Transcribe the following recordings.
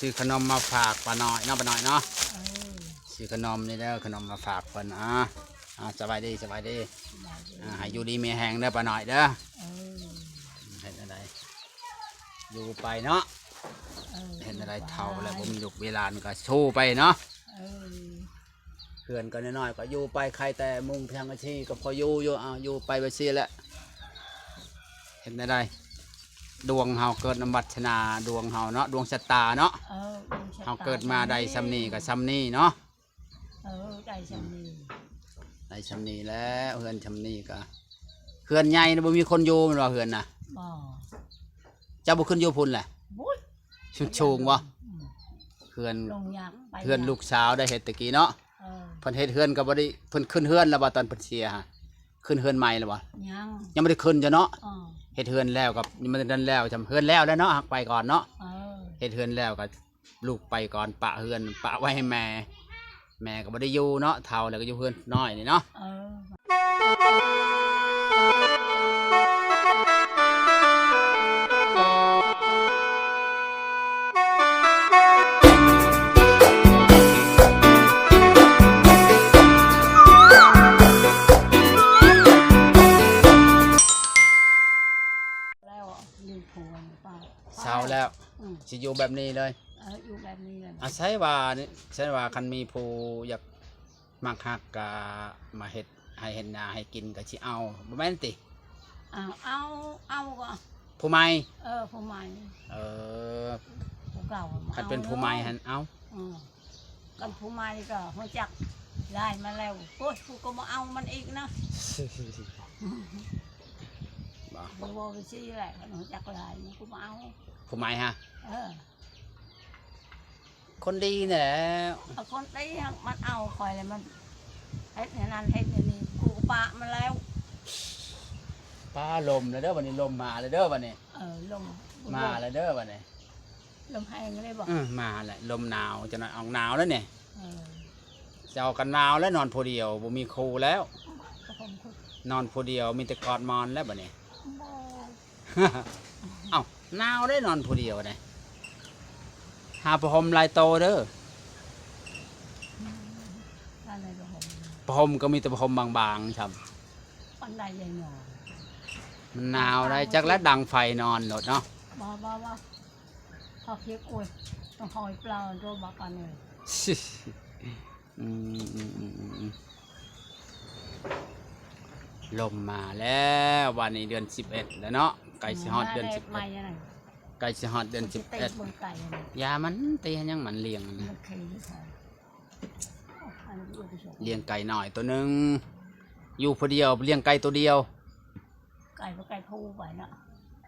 ຊື້ຂະໜົມມາຝາກປ້ານ້ອຍເນາະ ປ້ານ້ອຍເນາະ. ເອີ ຊື້ຂະໜົມນີ້ເດີ ຂະໜົມມາຝາກເພິ່ນ. ອ່າ ອ່າ ສະບາຍດີ ສະບາຍດີ. ສະບາຍດີ. ອ່າ ໃຫ້ຢູ່ດີມີແຮງເດີປ້ານ້ອຍເດີ. ເອີ ເຮັດແນວໃດ ຢູ່ໄປເນາະ. ເອີ ເຮັດແນວໃດ ຢູ່ໄປ ເຖົ້າແລ້ວບໍ່ມີລູກມີຫຼານກໍສູ້ໄປເນາະ. ເອີ ເຮືອນກໍນ້ອຍໆ ກໍຢູ່ໄປ ໄຄແຕ່ມຸງສັງກະສີກໍພໍຢູ່ຢູ່. ເອົາ ຢູ່ໄປແບບຊີ້ແຫຼະ ເຮັດແນວໃດ ດວງເຮົາເກີດນຳວາດສະໜາ ດວງເຮົາເນາະ ດວງຊະຕາເນາະ. ເອີ ດວງຊະຕາ ເຮົາເກີດມາໄດ້ຊ່ຳນີ້ກໍຊ່ຳນີ້ເນາະ. ເອີ ໄດ້ຊ່ຳນີ້ ໄດ້ຊ່ຳນີ້ແລ້ວ ເຮືອນຊ່ຳນີ້ກໍ ເຮືອນໃຫຍ່ນະ ບໍ່ມີຄົນຢູ່ແມ່ນບໍ່ ເຮືອນນະ? ບໍ່. ເຈົ້າບໍ່ຂຶ້ນຢູ່ພຸ້ນແຫຼະ? ໂອ້ຍ ສູງບໍ່? ອືມ ເຮືອນ ເຮືອນລູກສາວໄດ້ເຮັດແຕ່ກີ້ເນາະ. ເອີ ເພິ່ນເຮັດເຮືອນກໍບໍ່ໄດ້ ເພິ່ນຂຶ້ນເຮືອນແລ້ວບໍ່ ຕອນເພິ່ນເສຍຫະ? ຂຶ້ນເຮືອນໃໝ່ແລ້ວບໍ່? ຍັງ ຍັງບໍ່ໄດ້ຂຶ້ນເຈົ້າເນາະ. ເອີ ເຮັດເຮືອນແລ້ວກໍຍັງບໍ່ໄດ້ນັ້ນແລ້ວ ຈຳເຮືອນແລ້ວແລ້ວເນາະ ຫາກໄປກ່ອນເນາະ. ເອີ ເຮັດເຮືອນແລ້ວກໍ ລູກໄປກ່ອນ ປະເຮືອນ ປະໄວ້ໃຫ້ແມ່ ແມ່ກໍບໍ່ໄດ້ຢູ່ເນາະ ເຖົ້າແລ້ວກໍຢູ່ເຮືອນນ້ອຍນີ້ເນາະ. ເອີ ແລ້ວ ມີຜົວ ເຊົາແລ້ວ ອືມ ຊິຢູ່ແບບນີ້ເລີຍ. ເອີ ຢູ່ແບບນີ້ແຫຼະ. ອາໄສວ່ານີ້ ໃສວ່າຄັນມີຜູ້ຢາກມັກຮັກກະມາເຮັດໄຮ່ເຮັດນາໃຫ້ກິນກະຊິເອົາ ບໍ່ແມ່ນຕິ? ເອົາ ເອົາ ເອົາກໍ ຜູ້ໃໝ່? ເອີ ຜູ້ໃໝ່. ເອີ ຜູ້ເກົ່າ ຄັນເປັນຜູ້ໃໝ່ຫັ້ນເອົາ. ເອີ ຄັນຜູ້ໃໝ່ກໍຮູ້ຈັກຫຼາຍມາແລ້ວ ໂອ້ຍ ກູກໍບໍ່ເອົາມັນອີກນະ. ບໍ່ ບໍ່ ບໍ່ໄປຊີ້ແຫຼະ ຄັນຮູ້ຈັກຫຼາຍ ກູບໍ່ເອົາ ຜູ້ໃໝ່ຫະ. ເອີ ຄົນດີນີ້ແຫຼະ. ເອົາ ຄົນດີຫາກມັນເອົາຂ້ອຍແລ້ວ ມັນເຮັດແນວນັ້ນເຮັດແນວນີ້ ກູກໍປະມັນແລ້ວ. ປ້າ ລົມແລ້ວເດີ ບັດນີ້ ລົມມາແລ້ວເດີ ບັດນີ້. ເອີ ລົມມາແລ້ວເດີ ບັດນີ້. ລົມແຮງເລີຍບໍ່? ເອີ ມາແລ້ວ ລົມໜາວ ຈັກໜ້ອຍອອກໜາວແລ້ວນີ້. ເອີ ເຈົ້າກໍໜາວແລ້ວ ນອນຜູ້ດຽວ ບໍ່ມີຄູ່ແລ້ວ. ນອນຜູ້ດຽວ ມີແຕ່ກອດໝອນແລ້ວບັດນີ້. ເອົ້າ ໜາວເດ້ ນອນຜູ້ດຽວເດ້. ຫາຜ້າຫົ່ມຫຼາຍໂຕເດີ. ຜ້າຫົ່ມກໍມີແຕ່ຜ້າຫົ່ມບາງໆ ຊ້ຳ. ປານໃດໃຫຍ່ໜໍ? ມັນໜາວໄດ໋ ຈັກແລ້ວ ດັງໄຟນອນໂລດເນາະ. ບໍ່ ບໍ່ ບໍ່. ເຂົາຄິດ ໂອ້ຍ ຕ້ອງຫອຍປາໂຕບັກອັນນີ້. ອືມ ອືມ ລົມມາແລ້ວ ບາດນີ້ເດືອນສິບເອັດແລ້ວເນາະ ໃກ້ຊິຮອດເດືອນສິບເອັດ ໃກ້ຊິຮອດເດືອນສິບເອັດ. ຢ່າມັນຕີ ຫຍັງມັນລ້ຽງ ມັນ ມັນ ລ້ຽງໄກ່ນ້ອຍໂຕໜຶ່ງ ຢູ່ຜູ້ດຽວ ລ້ຽງໄກ່ໂຕດຽວ. ໄກ່ບໍ່ ໄກ່ຜູ້ໄປເນາະ.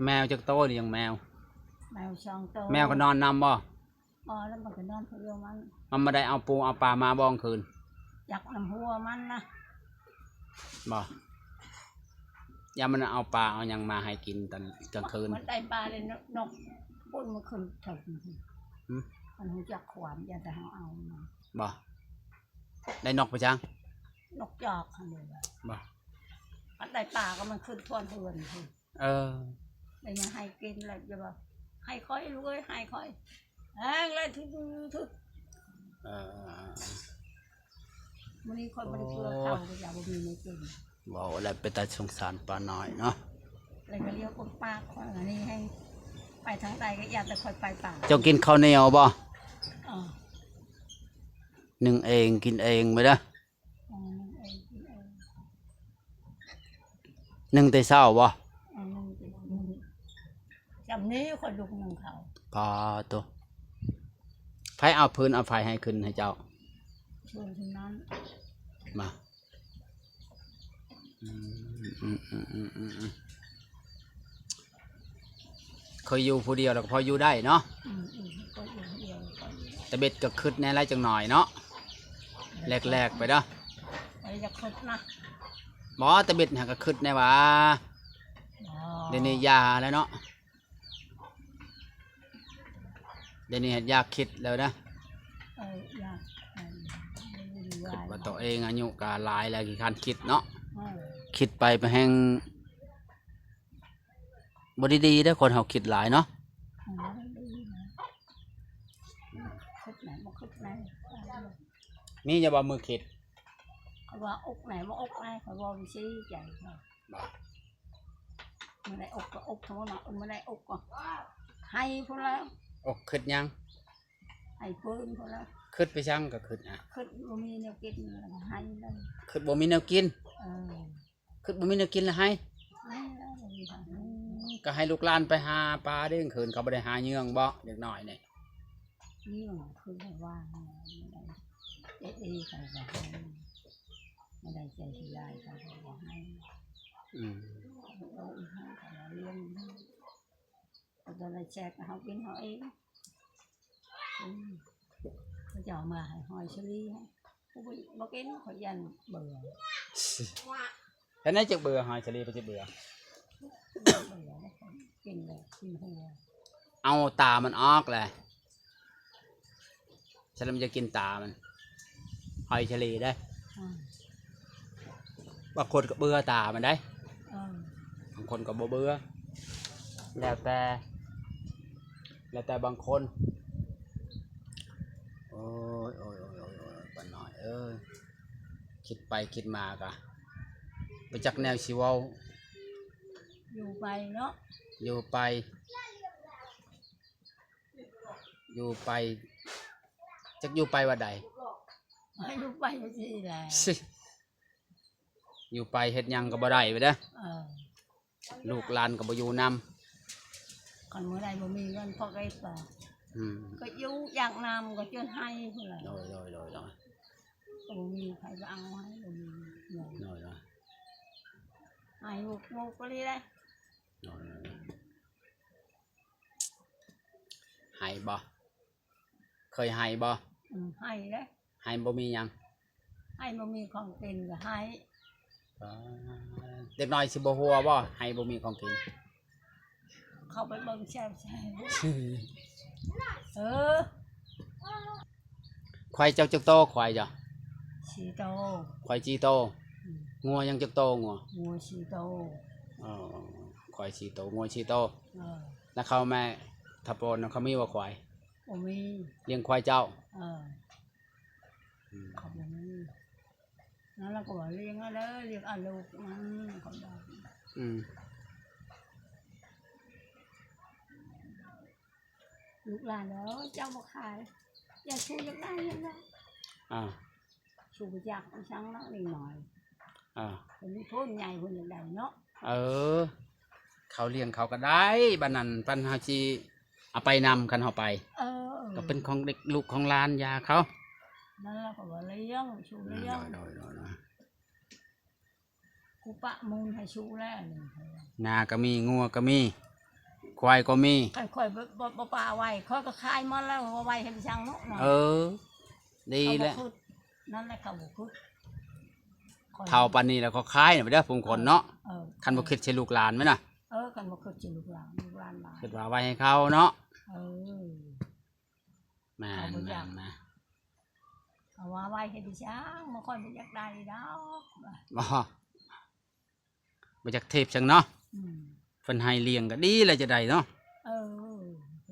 ແມວຈັກໂຕລ້ຽງແມວ? ແມວສອງໂຕ. ແມວກໍນອນນຳບໍ່? ບໍ່ ແລ້ວມັນກໍນອນຜູ້ດຽວມັນ. ມັນບໍ່ໄດ້ເອົາປູເອົາປາມາບໍ່ກາງຄືນ? ຈັກນຳຫົວມັນນະ. ບໍ່ ຢ້ານມັນເອົາປາເອົາຫຍັງມາໃຫ້ກິນຕອນກາງຄືນ. ມັນໄດ້ປາເລີຍ ນົກ ປຸ້ນມາຂຶ້ນເທິງ. ຫື? ມັນຮູ້ຈັກຄວາມ ຢ້ານແຕ່ເຮົາເອົາມາ. ບໍ່ ໄດ້ນົກໄປຈັ່ງ? ນົກຈອກຫັ້ນເດ. ບໍ່ ມັນໄດ້ປາກໍມັນຂຶ້ນທວນເຮືອນພຸ້ນ. ເອີ ແລ້ວຍັງໃຫ້ກິນ ແລ້ວຈະວ່າ ໃຫ້ຂ້ອຍລູກເອີຍ ໃຫ້ຂ້ອຍ ແຮງແລ້ວ ທຸ ທຸ. ເອີ ມື້ນີ້ຂ້ອຍບໍ່ໄດ້ເພື່ອເຂົ້າ ກໍຢາກບໍ່ມີໃນກິນ. ເວົ້າແລ້ວເປັນຕາສົງສານປ້ານ້ອຍເນາະ. ແລ້ວກໍລ້ຽວຄົນປາກຂ້ອຍ ອັນນີ້ໃຫ້ໄປທາງໃດກໍຢ່າແຕ່ຂ້ອຍໄປປາກ. ເຈົ້າກິນເຂົ້າໜຽວບໍ່? ເອີ ໜຶ້ງເອງກິນເອງໄປເດີ. ໜຶ້ງແຕ່ເຊົ້າບໍ່? ຈຳນີ້ຂ້ອຍລຸກໜຶ້ງເຂົ້າ. ປາໂຕ ໃຜເອົາຟືນເອົາໄຟໃຫ້ຂຶ້ນໃຫ້ເຈົ້າ? ເພິ່ນນັ້ນ ມາ ອືມ ເຄີຍຢູ່ຜູ້ດຽວແລ້ວກໍພໍຢູ່ໄດ້ເນາະ. ອືມ ອືມ ກໍຢູ່ຜູ້ດຽວກໍຢູ່ໄດ້. ຕາເບັດກໍຄຶດແດ່ຫຼາຍຈັກໜ້ອຍເນາະ ແລກໆໄປເດີ. ບໍ່ໄດ້ຢາກຄຶດນະ. ບໍ່ ຕາເບັດຫັ້ນກໍຄຶດແດ່ຫວາ. ອໍ ດຽວນີ້ຢ່າແລ້ວເນາະ. ດຽວນີ້ເຮັດຢາກຄິດແລ້ວນະ. ເອີ ຢາກ ເອີ ຄິດວ່າຕົວເອງອາຍຸກໍຫຼາຍແລ້ວ ຂີ້ຄ້ານຄິດເນາະ. ເອີ ຄິດໄປ ໄປແຮ່ງບໍ່ດີໆເດີ ຄົນເຮົາຄິດຫຼາຍເນາະ. ເອີ ບໍ່ດີນະ. ບໍ່ຄິດໃນ ມີຢູ່ບໍ່ມື້ຄິດ? ເຂົາວ່າອົກໃນ ບໍ່ອົກໃນ ເຂົາເວົ້າຈັ່ງຊີ້ໃຈເຂົາ ບໍ່ ມື້ໃດອົກກໍອົກເທົ່ານັ້ນ ມື້ໃດອົກກໍໄຫ້ພຸ້ນແລ້ວ ອົກຄິດຫຍັງ? ໄຫ້ເພິ່ນພຸ້ນແລ້ວ ຄິດໄປຫຍັງກໍຄິດນະ ຄິດບໍ່ມີແນວກິນ ໄຫ້ແລ້ວ ຄິດບໍ່ມີແນວກິນ ເອີ ຄິດບໍ່ມີແນວກິນລະໄຫ້ ໄຫ້ແລ້ວ ບໍ່ມີທາງ ອືມ ກໍໃຫ້ລູກຫຼານໄປຫາປາເດ້ ຄືນເຂົາບໍ່ໄດ້ຫາເຫຍື່ອງບໍ່ ເດັກນ້ອຍນີ້ ເຫຍື່ອງຄືວ່າ ເຮັດດີເຂົາກໍໃຫ້ ບໍ່ໄດ້ໃຈຊິຫຼາຍເຂົາກໍບໍ່ໃຫ້ ອືມ ໂອ້ຍ ເຂົາກໍລ້ຽງ ເຂົາກໍໄດ້ແຊກເຮົາກິນເຮົາເອງ ອືມ ເຂົາເຈົ້າເອົາມາໃຫ້ຫອຍສາລີໃຫ້ ຂ້ອຍບໍ່ກິນ ຂ້ອຍຢ້ານເບື່ອ ຈັ່ງໃດຈັ່ງເບື່ອ ຫອຍສາລີໄປຈັ່ງເບື່ອ ກິນແລ້ວກິນຫົວ ເອົາຕາມັນອອກແຫຼະ ສະນັ້ນມັນຈະກິນຕາມັນ ຫອຍສາລີເດ້ ອືມ ບາງຄົນກໍເບື່ອຕາມັນໄດ໋ ເອີ ບາງຄົນກໍບໍ່ເບື່ອ ແລ້ວແຕ່ ແລ້ວແຕ່ບາງຄົນ ໂອ້ຍ ໂອ້ຍ ໂອ້ຍ ໂອ້ຍ ປ້ານ້ອຍເອີຍ ຄິດໄປຄິດມາກະບໍ່ຈັກແນວຊິເວົ້າ ຢູ່ໄປເນາະ ຢູ່ໄປ ຢູ່ໄປ ຈັກຢູ່ໄປວັດໃດ ຢູ່ໄປຈັ່ງຊີ້ແຫຼະ ຊິ ຢູ່ໄປເຮັດຫຍັງກໍບໍ່ໄດ້ເດີ ເອີ ລູກຫຼານກໍບໍ່ຢູ່ນຳ ຄັນມື້ໃດບໍ່ມີເງິນພໍເກັບ ອືມ ກໍຢູ່ຢາກນ້ຳກໍຈົນໄຫ້ພຸ້ນແຫຼະ ໂດຍ ໂດຍ ໂດຍ ໂດຍ ກໍບໍ່ມີໃຜກໍເອົາໃຫ້ ບໍ່ມີເງິນ ໂດຍ ໂດຍ ໄຫ້ໂມກໆ ກໍນີ້ແຫຼະ ໂດຍ ໂດຍ ໂດຍ ໄຫ້ບໍ່? ເຄີຍໄຫ້ບໍ່? ອືມ ໄຫ້ເດ້ ໄຫ້ບໍ່ມີຫຍັງ ໄຫ້ບໍ່ມີຂອງກິນກໍໄຫ້ ເອີ ເດັກນ້ອຍຊິບໍ່ຫົວບໍ່? ໄຫ້ບໍ່ມີຂອງກິນ ເຂົ້າໄປເບິ່ງແຊວໆ ເອີ ຄວາຍເຈົ້າຈັກໂຕ? ຄວາຍເຈົ້າ ສີ່ໂຕ ຄວາຍສີ່ໂຕ ອືມ ງົວຍັງຈັກໂຕ? ງົວ ງົວສີ່ໂຕ ອໍ ຄວາຍສີ່ໂຕ ງົວສີ່ໂຕ ເອີ ແລ້ວເຂົາແມ່ ຖ້າປ້ອນເຂົາມີບໍ່ຄວາຍ? ບໍ່ມີ ລ້ຽງຄວາຍເຈົ້າ ເອີ ອືມ ເຂົາບໍ່ມີ ນັ້ນລະກໍວ່າລ້ຽງເອົາເດີ ລ້ຽງເອົາລູກມັນ ເຂົາບອກ ອືມ ລູກຫຼານເດີ ເຈົ້າບໍ່ຂາຍ ຢ່າຊູຢາກໄດ້ຫຍັງນະ ອ່າ ຊູບໍ່ຢາກອີຫຍັງເນາະ ເດັກນ້ອຍ ອ່າ ເພິ່ນໂຕໃຫຍ່ເພິ່ນຢາກໄດ້ເນາະ ເອີ ເຂົາລ້ຽງເຂົາກໍໄດ້ ບາດນັ້ນ ປານເຮົາຊິເອົາໄປນຳ ຄັນເຮົາໄປ ເອີ ກໍເປັນຂອງເດັກລູກຂອງຫຼານ ຢ່າເຂົາ ນັ້ນລະກໍວ່າລ້ຽງ ຊູລ້ຽງ ໂດຍໆ ກູປະມູນໃຫ້ຊູແລ້ວນີ້ ງາກໍມີ ງົວກໍມີ ຄວາຍກໍມີ ຄັນຂ້ອຍບໍ່ ບໍ່ ບໍ່ປະໄວ້ ຂ້ອຍກໍຂາຍໝົດແລ້ວ ເອົາໄວ້ເຮັດຫຍັງເນາະ ເອີ ດີແຫຼະ ເຂົາບໍ່ຄິດ ນັ້ນແຫຼະ ເຂົາບໍ່ຄິດ ເຖົ້າປານນີ້ແລ້ວກໍຂາຍນະເດີ ຜູ້ຄົນເນາະ ເອີ ຄັນບໍ່ຄິດໃສ່ລູກຫຼານແມ່ນນະ ເອີ ຄັນບໍ່ຄິດໃສ່ລູກຫຼານ ລູກຫຼານຫຼາຍ ຄິດວ່າໄວ້ໃຫ້ເຂົາເນາະ ເອີ ແມ່ນ ເຂົາບໍ່ຢາກ ແມ່ນນະ ເຂົາວ່າໄວ້ເຮັດອີຫຍັງ ບໍ່ ຂ້ອຍບໍ່ຢາກໄດ້ດອກ ບໍ່ ບໍ່ຢາກເທບຫຍັງເນາະ ອືມ ເພິ່ນໃຫ້ລ້ຽງກໍດີແລ້ວ ຈະໄດ້ເນາະ ເອີ ອື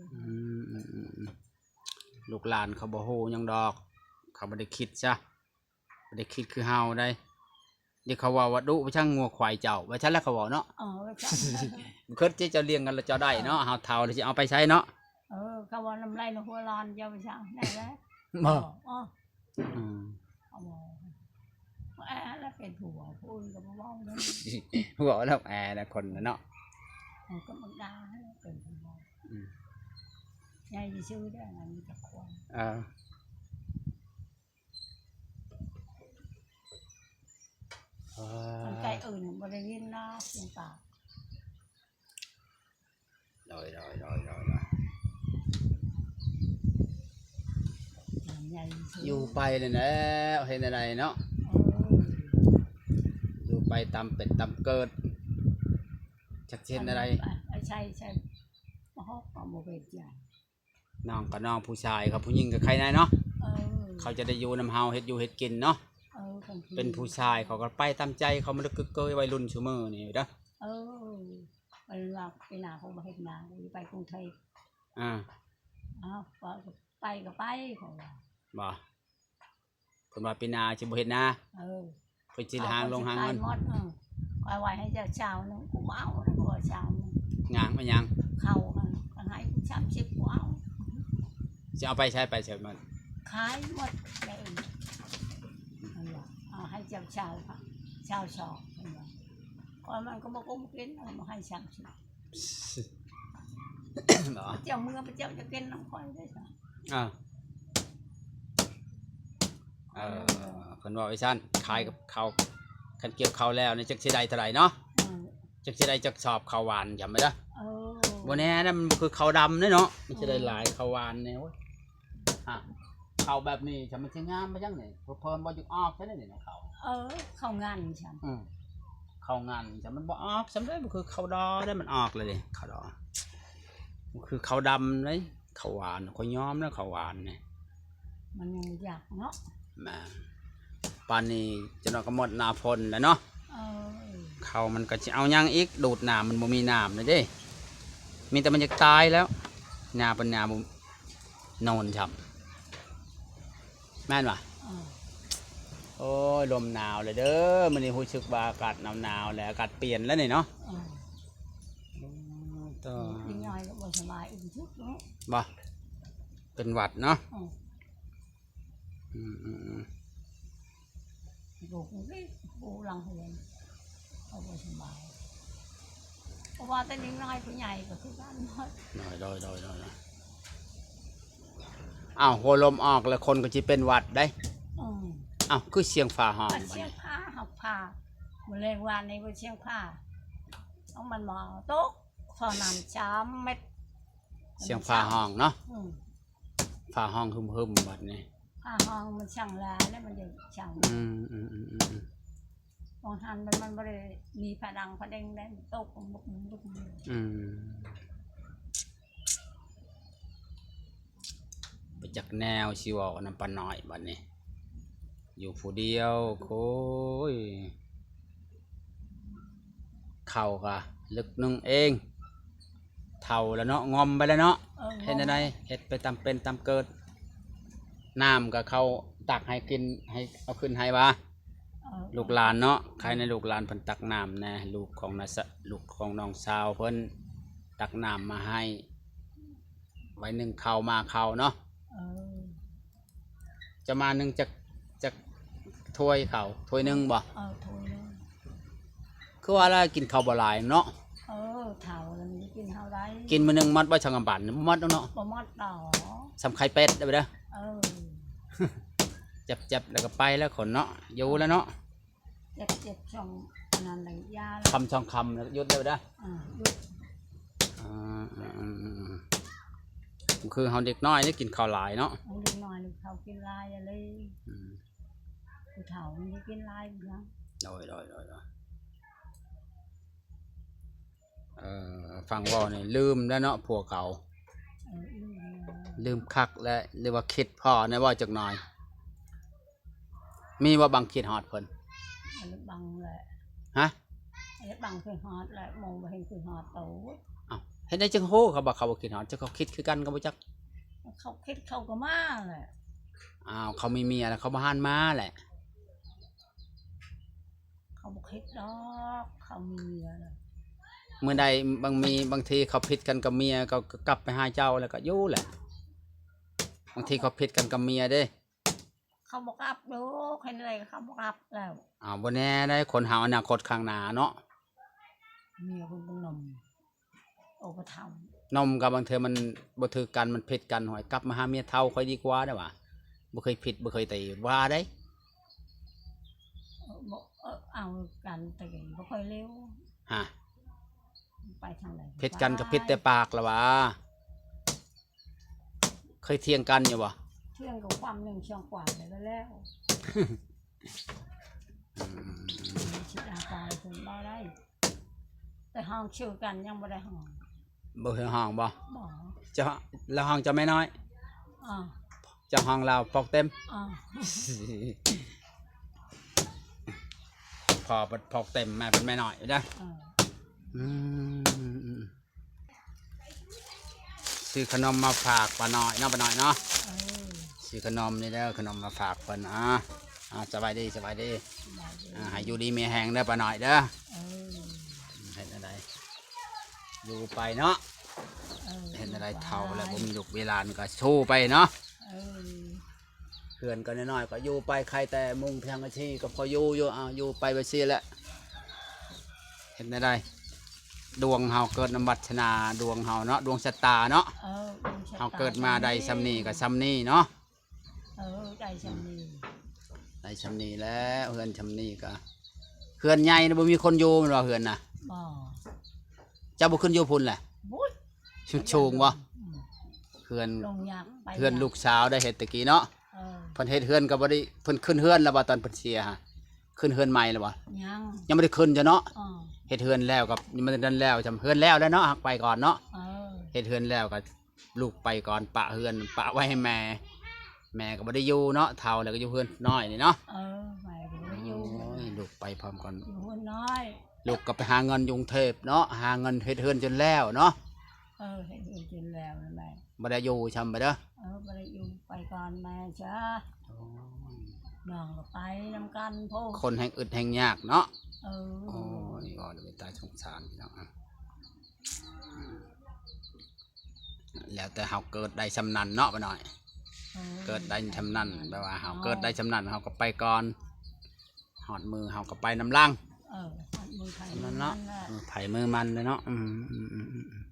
ມ ອືມ ອືມ ອືມ ລູກຫຼານເຂົາບໍ່ຮູ້ຫຍັງດອກ ເຂົາບໍ່ໄດ້ຄິດຊະ ບໍ່ໄດ້ຄິດຄືເຮົາໃດ໋ ເດ ເຂົາເວົ້າວ່າ ດຸໄປຊ່າງງົວຄວາຍເຈົ້າ ວ່າຊັ້ນລະເຂົາເວົ້າເນາະ ເອີ ວ່າຊັ້ນ ເຄີຍເຈົ້າລ້ຽງກັນແລ້ວເຈົ້າໄດ້ເນາະ ເຮົາເຖົ້າແລ້ວຊິເອົາໄປໃສເນາະ ເອີ ເຂົາວ່ານຳໄລ່ນຳຫົວຫຼານເຈົ້າໄປຊ່າງໄດ້ແລ້ວ ບໍ່ ອໍ ອືມ ເຂົາບໍ່ ແອລະເປັນຜົວ ຜູ້ອື່ນກໍບໍ່ເວົ້າເດ້ ເວົ້າແລ້ວແອລະຄົນນະເນາະ ເອີ ກໍບັກດາເປັນຜູ້ເວົ້າ ອືມ ໃຫຍ່ຊື່ໆ ເດ້ ອັນນີ້ຈັກຄົນ ເອີ ເອີ ມັນໄກອື່ນບໍ່ໄດ້ຍິນເນາະ ສຽງປາກ ໂດຍ ໂດຍ ໂດຍ ໂດຍ ໂດຍ ຢູ່ໄປແລ້ວແຫຼະ ເຮັດແນວໃດເນາະ ເອີ ຢູ່ໄປຕາມເປັດຕາມເກີດ ຈັກຊິເຮັດແນວໃດ ໃຊ້ ໃຊ້ ບໍ່ຮອກກໍບໍ່ເປັນຫຍັງ ນ້ອງກໍນ້ອງ ຜູ້ຊາຍກັບຜູ້ຍິງກໍໄຄແນ່ເນາະ ເອີ ເຂົາຈະໄດ້ຢູ່ນຳເຮົາ ເຮັດຢູ່ເຮັດກິນເນາະ ເອີ ເປັນຜູ້ຊາຍເຂົາກໍໄປຕາມໃຈເຂົາ ມັນກຶກເກີຍ ໄວລຸ້ນຊຸມື້ນີ້ເດີ ເອີ ໄປວ່າປີໜ້າຄົງບໍ່ເຮັດນາ ໄປກຸງເທບ ອ່າ ອ້າວ ໄປກໍໄປ ຂ້ອຍວ່າ ບໍ່ ເພິ່ນວ່າປີໜ້າຊິບໍ່ເຮັດນາ ເອີ ເພິ່ນຊິຫາລົງຫາເງິນ ຂ້ອຍວ່າໃຫ້ເຈົ້າຊາວໜຶ່ງ ກູບໍ່ເອົາ ຂ້ອຍວ່າຊາວໜຶ່ງ ຫຍັງ ມາຫຍັງ ເຂົ້າຫັ້ນ ຄັນໃຫ້ກູສາມສິບ ກູເອົາ ຊິເອົາໄປໃສ ໄປໃສມັນ ຂາຍໝົດແລ້ວ ເພິ່ນວ່າ ເອົາໃຫ້ເຈົ້າຊາວ ຊາວສອງ ເພິ່ນວ່າ ຂ້ອຍມັນກໍບໍ່ກຸ້ມກິນ ເອົາມາໃຫ້ສາມສິບ ເຈົ້າເມືອ ເຈົ້າຈະກິນນຳຂ້ອຍໄດ້ຊະ ອ່າ ເອີ ເພິ່ນເວົ້າໄວ້ຊັ້ນ ຂາຍກັບເຂົາ ຄັນກ່ຽວເຂົ້າແລ້ວນີ້ ຈັກຊິໄດ້ເທົ່າໃດເນາະ ເອີ ຈັກຊິໄດ້ຈັກສອບເຂົ້າຫວານ ຈຳໄວ້ເດີ ເອີ ບໍ່ແນ່ນະ ມັນບໍ່ຄືເຂົ້າດຳເດ້ເນາະ ມັນຊິໄດ້ຫຼາຍ ເອີ ເຂົ້າຫວານນີ້ ໂອ້ຍ ອ່າ ເຂົ້າແບບນີ້ ຈະມັນຊິງາມໄປຈັ່ງນີ້ ເພິ່ນບໍ່ຢາກອອກຊະນີ້ເນາະ ເຂົ້າ ເອີ ເຂົ້າງັນຊັ້ນ ອືມ ເຂົ້າງັນຊັ້ນ ມັນບໍ່ອອກຊ້ຳເດ້ ບໍ່ຄືເຂົ້າດໍເດ້ ມັນອອກແລ້ວເດ້ ເຂົ້າດໍ ບໍ່ຄືເຂົ້າດຳເດ້ ເຂົ້າຫວານ ຂ້ອຍຍອມແລ້ວ ເຂົ້າຫວານນີ້ ມັນຍັງຢາກເນາະ ແມ່ນ ປານນີ້ຈັກໜ້ອຍກໍໝົດໜ້າຝົນແລ້ວເນາະ ເອີ ເຂົ້າມັນກໍຊິເອົາຫຍັງອີກ ດູດນ້ຳມັນບໍ່ມີນ້ຳແລ້ວເດ້ ມີແຕ່ມັນຢາກຕາຍແລ້ວ ຫຍ້າເປັນຫຍ້າບໍ່ໂນນຊ້ຳ ແມ່ນບໍ່? ເອີ ໂອ້ຍ ລົມໜາວແລ້ວເດີ ມື້ນີ້ຮູ້ສຶກວ່າອາກາດໜາວໆ ແລ້ວ ອາກາດປ່ຽນແລ້ວນີ້ເນາະ ເອີ ອືມ ໂອ້ ເດັກນ້ອຍກໍບໍ່ສະບາຍອີກເນາະ ບໍ່? ເປັນຫວັດເນາະ ເອີ ອືມໆໆ ລູກນີ້ ຜູ້ຫຼັງເຮືອນ ເຂົາບໍ່ສະບາຍ ເພາະວ່າແຕ່ເດັກນ້ອຍຜູ້ໃຫຍ່ກໍຄືກັນໝົດ ໂດຍໆໆໆ ອ້າວ ຫົວລົມອອກແລ້ວຄົນກໍຊິເປັນຫວັດໄດ໋ ອືມ ອ້າວ ຄືສຽງຟ້າຮ້ອງ ສຽງຟ້າຮ້ອງ ຟ້າ ມື້ແລງວານນີ້ກໍສຽງຟ້າ ເອົາ ມັນບໍ່ຕົກ ເທົ່ານັ້ນສາມເມັດ ສຽງຟ້າຮ້ອງເນາະ ອືມ ຟ້າຮ້ອງຮຶມໆ ບັດນີ້ ຟ້າຮ້ອງມັນຊ່າງຫຼາຍແລ້ວ ມັນໄດ້ຊ່າງ ອືມໆໆໆ ຂອງຫັ້ນມັນ ມັນບໍ່ໄດ້ມີຜະດັງຜະເດັງໄດ໋ ມັນຕົກປຶ້ມໆ ອືມ ບໍ່ຈັກແນວຊິເວົ້ານຳປ້ານ້ອຍບັດນີ້ ຢູ່ຜູ້ດຽວ ໂອ້ຍ ເຂົ້າກະລຶກໜຶ່ງເອງ ເຖົ້າແລ້ວເນາະ ງອມໄປແລ້ວເນາະ ເອີ ເຮັດແນວໃດ ເຮັດໄປຕາມເປັນຕາມເກີດ ນ້ຳກໍເຂົາຕັກໃຫ້ກິນ ໃຫ້ເອົາຂຶ້ນໃຫ້ວ່າ ເອີ ລູກຫຼານເນາະ ໃຄແນ່ລູກຫຼານເພິ່ນຕັກນ້ຳແນ່ ລູກຂອງນ້າສະ ລູກຂອງນ້ອງສາວເພິ່ນຕັກນ້ຳມາໃຫ້ ໄວ້ໜຶ້ງເຂົ້າ ໝາເຂົ້າເນາະ ເອີ ຈະມາໜຶ້ງຈັກ ຈັກຖ້ວຍເຂົ້າ ຖ້ວຍໜຶ່ງບໍ່? ເອີ ຖ້ວຍໜຶ່ງ ຄືວ່າລະກິນເຂົ້າບໍ່ຫຼາຍເນາະ ເອີ ເຖົ້າແລ້ວມັນກິນເຂົ້າໄດ້ ກິນມື້ໜຶ່ງໝົດບໍ່ ຊ່າງອຳບັນ ບໍ່ໝົດດອກເນາະ ບໍ່ໝົດດອກ ສ່ຳໄຂ່ເປັດໄດ້ບໍ່ເດີ ເອີ ເຈັບໆ ແລ້ວກໍໄປແລ້ວຄົນເນາະ ຢູ່ແລ້ວເນາະ ເຈັບໆ ຊ່ອງອັນນັ້ນແຫຼະ ຢາແລ້ວ ຄ່ຳສອງຄ່ຳແລ້ວຢຸດແລ້ວເດີ ອ່າ ຢຸດ ອ່າ ອືມໆ ຄືເຮົາເດັກນ້ອຍນີ້ກິນເຂົ້າຫຼາຍເນາະ ເດັກນ້ອຍນີ້ເຂົາກິນຫຼາຍອີ່ຫຼີ ອືມ ຜູ້ເຖົ້າມັນຊິກິນຫຼາຍຢູ່ແລ້ວ ໂດຍໆໆໆ ເອີ ຟັງເວົ້ານີ້ລືມແລ້ວເນາະ ພວກເຂົາ ເອີ ລືມແລ້ວ ລືມຄັກແລ້ວ ຫຼືວ່າຄິດພໍ້ແດ່ເວົ້າຈັກໜ່ອຍ ມີບໍ່ບັງຄິດຮອດເພິ່ນ? ອັນນີ້ບັງແຫຼະ ຮະ? ອັນນີ້ບັງຄິດຮອດແຫຼະ ໝູ່ບໍ່ເຫັນຄິດຮອດໂຕ ອ້າວ ເຮັດໃດຈຶ່ງຮູ້ ເຂົາວ່າເຂົາບໍ່ຄິດຮອດ ເຈົ້າ ເຂົາຄິດຄືກັນກໍບໍ່ຈັກ ເຂົາຄິດເຂົາກໍມາແຫຼະ ອ້າວ ເຂົາມີເມຍແລ້ວ ເຂົາບໍ່ຫັນມາແຫຼະ ເຂົາບໍ່ຄິດດອກ ເຂົາມີເມຍແລ້ວ ມື້ໃດບາງມີ ບາງທີເຂົາຜິດກັນກັບເມຍ ເຂົາກໍກັບໄປຫາເຈົ້າ ແລ້ວກໍຢູ່ແຫຼະ ບາງທີເຂົາຜິດກັນກັບເມຍເດ້ ເຂົາບໍ່ກັບດອກ ເຮັດໃດເຂົາບໍ່ກັບແລ້ວ ອ້າວ ບໍ່ແນ່ໃດ໋ ຄົນເຮົາອະນາຄົດຂ້າງໜ້າເນາະ ເມຍຄົນເປັນໜຸ່ມ ໂອ ບໍ່ເຖົ້າ ໜຸ່ມກໍບາງເທື່ອມັນບໍ່ຖືກກັນ ມັນຜິດກັນ ຫ້ວຍ ກັບມາຫາເມຍເຖົ້າຂ້ອຍດີກວ່າເດ້ວ່າ ບໍ່ເຄີຍຜິດບໍ່ເຄີຍຕີວ່າໄດ໋ ເອີ ບໍ່ ເອີ ເອົາກັນຕີບໍ່ຄ່ອຍເລວ ຮະ ໄປທາງໃດ ຜິດກັນກໍຜິດແຕ່ປາກລະຫວາ ເຄີຍຖຽງກັນຢູ່ບໍ່? ຖຽງກໍຄວາມໜຶ່ງຊ່ອງກວ່າແລ້ວ ແລ້ວ ອືມ ຊິດາຕາຍເພິ່ນບໍ່ໄດ້ ແຕ່ຮ້ອງຊື່ກັນຍັງບໍ່ໄດ້ຮ້ອງ ບໍ່ເຄີຍຮ້ອງບໍ່? ບໍ່ ເຈົ້າ ລາວຮ້ອງເຈົ້າແມ່ນ້ອຍ ເຈົ້າຮ້ອງລາວພອກເຕັມ ພໍ່ເພິ່ນພອກເຕັມ ແມ່ເພິ່ນແມ່ນ້ອຍເດ້ ອືມ. ຊື້ຂະໜົມມາຝາກປ້ານ້ອຍເນາະ ປ້ານ້ອຍເນາະ. ເອີ ຊື້ຂະໜົມນີ້ເດີ ຂະໜົມມາຝາກເພິ່ນ. ອ່າ ອ່າ ສະບາຍດີ ສະບາຍດີ. ສະບາຍດີ. ອ່າ ໃຫ້ຢູ່ດີມີແຮງເດີປ້ານ້ອຍເດີ. ເອີ ເຮັດແນວໃດ ຢູ່ໄປເນາະ. ເອີ ເຮັດແນວໃດ ເຖົ້າແລ້ວບໍ່ມີລູກມີຫຼານກໍສູ້ໄປເນາະ. ເອີ ເຮືອນກໍນ້ອຍໆ ກໍຢູ່ໄປ ໃຄແຕ່ມຸງພຽງກະຊີກໍພໍຢູ່ຢູ່. ເອົາ ຢູ່ໄປແບບຊີ້ແຫຼະ ເຮັດແນວໃດ ດວງເຮົາເກີດນຳວັດສະນາ ດວງເຮົາເນາະ ດວງຊະຕາເນາະ. ເອີ ດວງຊະຕາ ເຮົາເກີດມາໄດ້ຊ່ຳນີ້ກໍຊ່ຳນີ້ເນາະ. ເອີ ໄດ້ຊ່ຳນີ້ ໄດ້ຊ່ຳນີ້ແລ້ວ ເຮືອນຊ່ຳນີ້ກໍ ເຮືອນໃຫຍ່ບໍ່ມີຄົນຢູ່ແມ່ນບໍ່ ເຮືອນນະ? ບໍ່. ເຈົ້າບໍ່ຂຶ້ນຢູ່ພຸ້ນແຫຼະ? ໂອ້ຍ ຊຸດສູງບໍ່? ອືມ ເຮືອນ ເຮືອນລູກສາວໄດ້ເຮັດຕະກີ້ເນາະ. ເອີ ເພິ່ນເຮັດເຮືອນກໍບໍ່ໄດ້ ເພິ່ນຂຶ້ນເຮືອນແລ້ວບໍ່ ຕອນເພິ່ນເສຍຫະ? ຂຶ້ນເຮືອນໃໝ່ແລ້ວບໍ່? ຍັງ ຍັງບໍ່ໄດ້ຂຶ້ນຈ້ະເນາະ. ເອີ ເຮັດເຮືອນແລ້ວກໍຍັງບໍ່ທັນແລ້ວ ຊ່ຳເຮືອນແລ້ວແລ້ວເນາະ ຫາກໄປກ່ອນເນາະ. ເອີ ເຮັດເຮືອນແລ້ວກໍ ລູກໄປກ່ອນ ປະເຮືອນ ປະໄວ້ໃຫ້ແມ່ ແມ່ກໍບໍ່ໄດ້ຢູ່ເນາະ ເຖົ້າແລ້ວກໍຢູ່ເຮືອນນ້ອຍນີ້ເນາະ. ເອີ ແມ່ກໍບໍ່ໄດ້ຢູ່. ໂອ້ຍ ລູກໄປພ້ອມກັນ ຢູ່ເຮືອນນ້ອຍ ລູກກໍໄປຫາເງິນຢູ່ກຸງເທບເນາະ ຫາເງິນເຮັດເຮືອນຈົນແລ້ວເນາະ. ເອີ ເຮັດເຮືອນຈົນແລ້ວນັ້ນແຫຼະ ບໍ່ໄດ້ຢູ່ຊ່ຳໄປເດີ. ເອີ ບໍ່ໄດ້ຢູ່ ໄປກ່ອນແມ່ຈ້າ. ໂອ້ຍ ນ້ອງກໍໄປນຳກັນພຸ້ນ ຄົນແຮ່ງອຶດແຮ່ງຍາກເນາະ. ເອີ ໂອ້ຍ ເວົ້າແລ້ວເປັນຕາສົງສານພີ່ນ້ອງ. ແລ້ວແຕ່ເຮົາເກີດໄດ້ຊ່ຳນັ້ນເນາະປ້ານ້ອຍ. ເອີ ເກີດໄດ້ຊ່ຳນັ້ນ ແບບວ່າເຮົາເກີດໄດ້ຊ່ຳນັ້ນ ເຮົາກໍໄປກ່ອນ ຮອດມື້ເຮົາກໍໄປນຳຫຼັງ. ເອີ ຮອດມື້ໃຜມື້ມັນເນາະ. ອືມ ໃຜມື້ມັນເນາະ. ອືມ